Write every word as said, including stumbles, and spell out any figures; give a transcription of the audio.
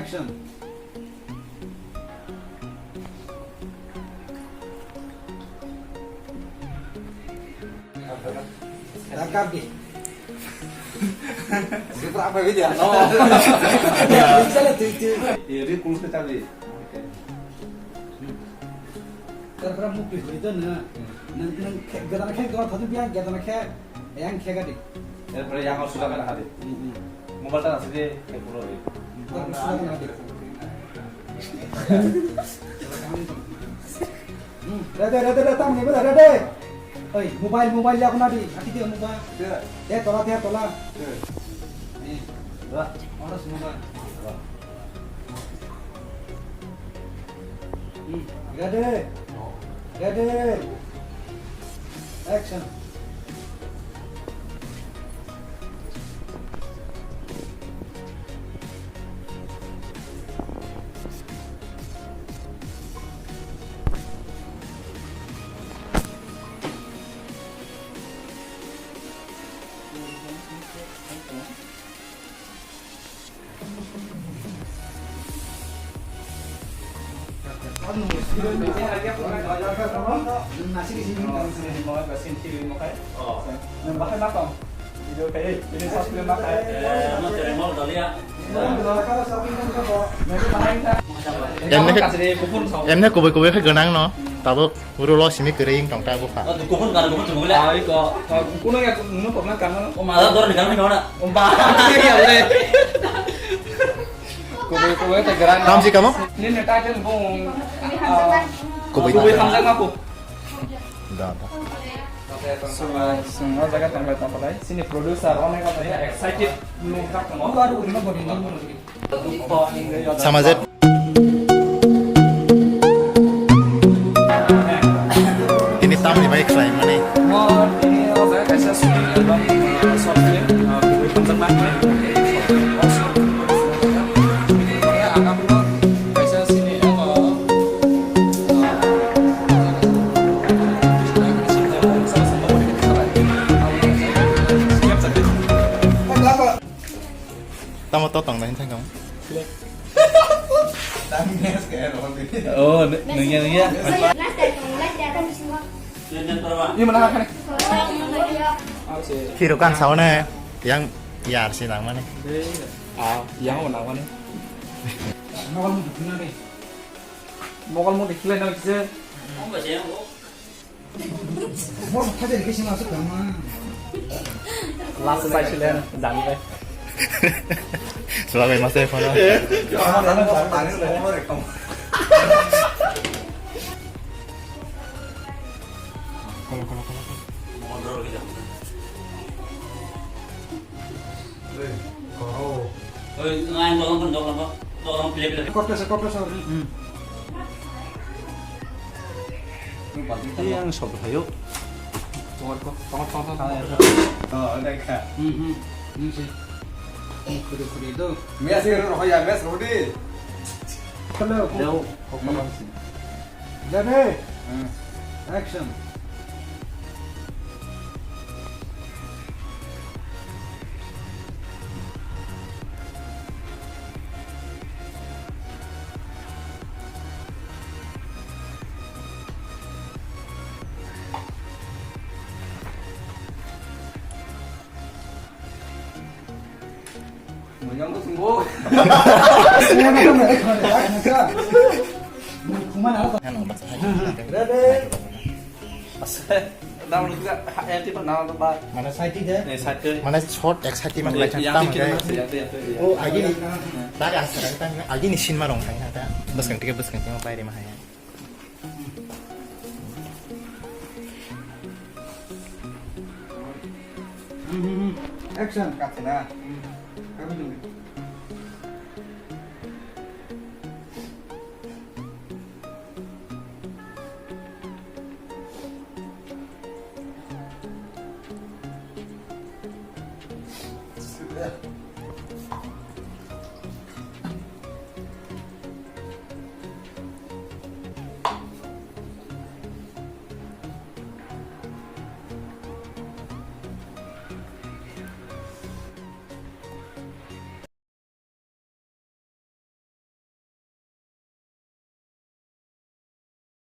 Action. Dakar di. Super apa gitu ya? No. Bisa lah tuh itu. Iya, dia kurus kita di. Terpura mukti hoi to na. Nang nang ke gadana ke gadana thadu biang gadana ke yang ke gadi. Terpura yang harus sudah kan hadir. Mobile ta nasi de ke pura di. Rede rede rede tam ni bela rede. Oi mobile mobile ya kuna di. Ati dia mobile. Dia tola dia tola. Ni. Ora semua. Hmm, ready? Ready? Action. Emne khe, emne kubui kubui khe gwnang no, tabuk. Uro lo simi kwrwi wng tong ta bupha. Kuphun kan kuphun chumui le. Ai ko, kuno ya kuno problem kan no. O mala dor ni kan no na. O ba ya le. Kubu kubu ta gran. Kam si kamo? Ni ne title bung. Kubu kubu hamjak ma ku. Da da. Sung sung o jaga tong lai tong lai. Sini producer onek excited. Baru ini body. Samajet. Ini tamni bai khlai mani. Tamo to tong nai thang kamo. Oh, nungya nungya. Ini mana kan? Hiru kan saone yang yar si nang mani. Ah, yang mana mani? Mokol muti khilai nang kise. Last side le jani bai. Selamat masa phone. Kolo kolo kolo. Oi, ngai tolong pun tolong pun tolong pilih pilih. Kopi sa kopi sa. Hmm. Ini yang sob hayo. Tolong kok tolong tolong tolong. Oh, ada ka. Hmm hmm. Ini sih. Ini kudu kudu itu. Mes ini roh ya mes rodi. Hello. Hello. Ready? Action. Ready? Mane side de. Mane short excitement lai thang tam gai. Oh, agi ni. Tare asara tang agi ni sin marong thang ta. Bwskang tike bwskang tike pai re ma hai. Action. Katsina. Kami dulu.